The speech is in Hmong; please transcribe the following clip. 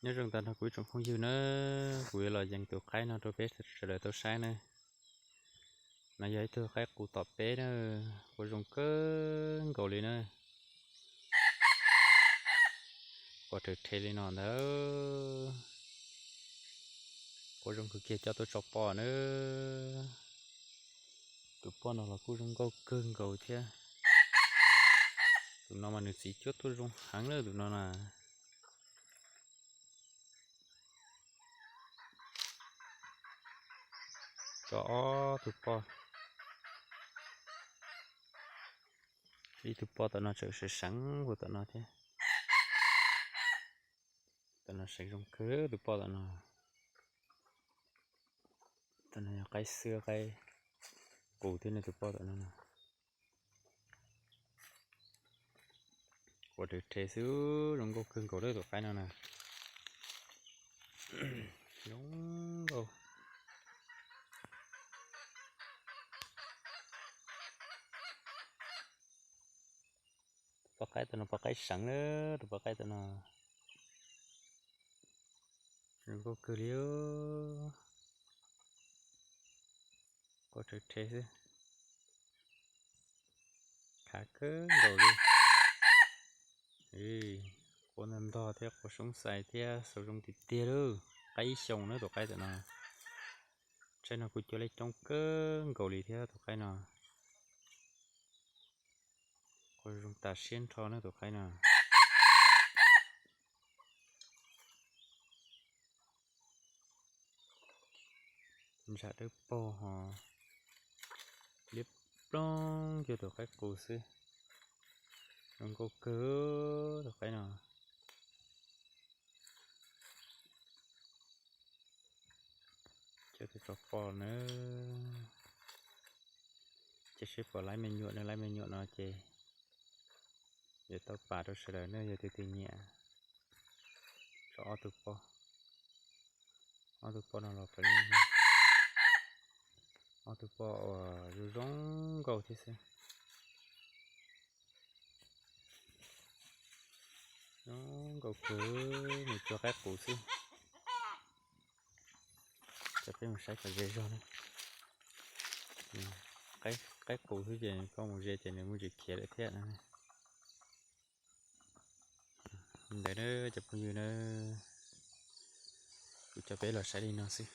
Nyob zoo tag nrho kuv ib tsoom phooj ywg na, kuv yuav los yees tus qaib no rau peb sawv daws tau saib na. No yog ib tug qaib qus tom peb na, quaj zoo kawg nkaus li na. Quaj rhe rhe li no ntag. Quaj zoo kawg kiag coj tuaj tso poj na. Tus poj no los kuj zoo nkauj kawg nkaus thiab. Tus no mas nws txiv cuab tuaj zoo heev lawm tus no na. Tso ob tug poj, ib tug poj tom no tseem seev seev puag tom no thiab. Tom no seev zoo kawg tus poj tom no. Tom no yog qaib xwb, qaib qus thiab ne, tus poj tom no no. Quaj rhe rhe xwb, zoo nkauj kawg nkaus lawm tus qaib no na. Zoo nkauj. Tus poj qaib tom no poj qaib seev na, tus poj qaib tom no zoo nkauj kawg li. Quaj rhe rhe xwb, khav kawg nkaus li. Quaj ntog ntog thiab quaj soob xais thiab xaus zoo tiag tiag lauj. Qaib ib xyoos na tus qaib tom no. Tsaib no kuj cuab lej coob kawg nkaus li thiab tus qaib no. Quaj zoo tas siab nrho na tus qaib no. Ntsa dawb paug ho liab ploog cuag tus qaib qus xwb. Zoo nkauj kawg tus qaib no. Coj tuaj tso poj na. Ces seb puas laib me nyuam, nws laib me nyuam no ces yuav tau pam rau sawv daws na, yog tus twg nyiam. Tso ob tug poj, ob tug poj no los puav leej, ob tug poj uas zoo zoo nkauj thiab xwb. Zoo nkauj kawg, nws cuag qaib qus xwb. Coj peb mus saib kom ze zog na. Qaib qus xwb ces koj mus ze ces nws muaj tsis khiav lawm thiab no. Ntawd na cov phooj ywg na, kuv coj peb los saib li no xwb.